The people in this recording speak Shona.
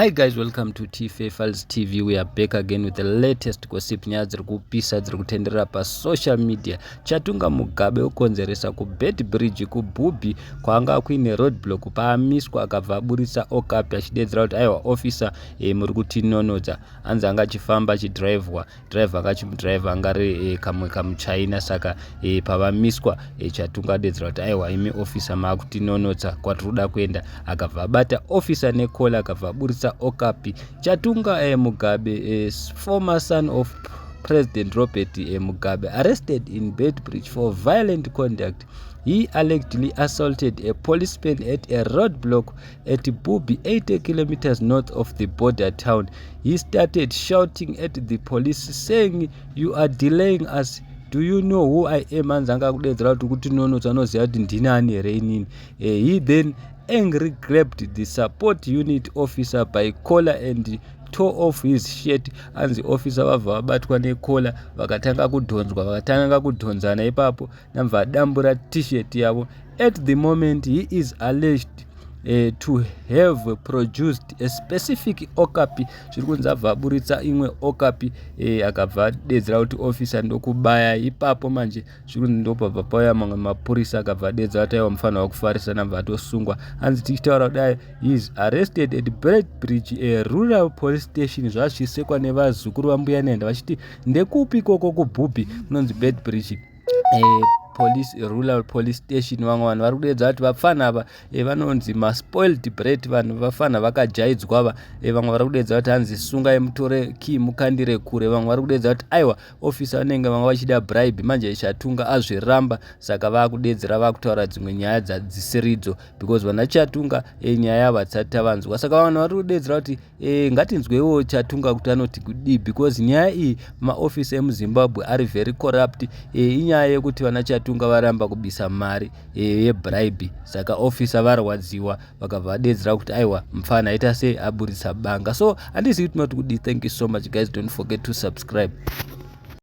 Hi guys, welcome to TFA Files TV. We are back again with the latest gossip, nyaya dziri kupisa dziri kutenderera pasocial media. Chatunga Mugabe okonzeresa kuBeitbridge kuBubi kwaanga kuine roadblock, paamiswa akabva aburitsa okapi achidedzera kuti aiwa officer, muri kutinonodza. Hanzi anga achifamba achidhiraivhwa, driver anga achimudhiraivha anga ari kamwe kamuchina. Saka pavamiswa, Chatunga adedzera kuti aiwa imi officer, maakutinonotsa kwatiri kuda kuenda. Akabva abata officer necollar, akabva aburitsa okapi. Chatunga Mugabe, former son of President Robert Mugabe, arrested in Beitbridge for violent conduct. He allegedly assaulted a policeman at a roadblock at Bubi, 80 kilometers north of the border town. He started shouting at the police, saying, "You are delaying us. Do you know who I am?" Anzi anga kudedzera kuti kutinonotsa, unoziva kuti ndinani here inini? He then angry grabbed the support unit officer by collar and tore off his shirt. Anzi officer vabva vabatwa necollar, vakatanga kudhonzwa, vakatanga kudhonzana ipapo, nabva adambura T-shirt yavo. At the moment he is alleged to have produced a specific okapi. Zviri kunzi abva aburitsa imwe okapi, akabva adedzera kuti officer ndokubaya ipapo. Manje zviri kunzi ndopabva pauya mamwe mapurisa, akabva adedzera kuti aiwa, mufanira wakufarisa, nabva atosungwa. Hanzi tichitaura kudai, he is arrested at Beitbridge, a rural police station. Zvazvichisekwa nevazukuru vambuya Nenda vachiti ndekupi ikoko kuBhubhi kunonzi Beitbridge police, rural police station. Vamwe vanhu vari kudedza kuti vapfana ava vanonzi maspoiled brat, vanhu vafana vakajaidzwa va. Vamwe vari kudedza kuti hanzi sungai, mutore key, mukandire kure. Vamwe vari kudedza kuti aiwa, officer vanenge vanga vachida bribe. Manje Chatunga azviramba, saka vaakudedzera, vaakutaura dzimwe nyaya dzisiridzo because vana Chatunga nyaya yavo hatisati tavanzwa. Saka vanhu vari kudedzera kuti ngatinzwewo Chatunga kuti anoti kudii, because nyaya iyi, maofisi emuZimbabwe ari very corrupt. Inyaya yekuti vana Chatunga varamba kubisa mari yebribe, saka officer varwadziwa, vakabva vadedzera kuti aiwa, mufana aita sei, aburitsa banga. So handizivi tinoti kudii. Thank you so much guys, don't forget to subscribe.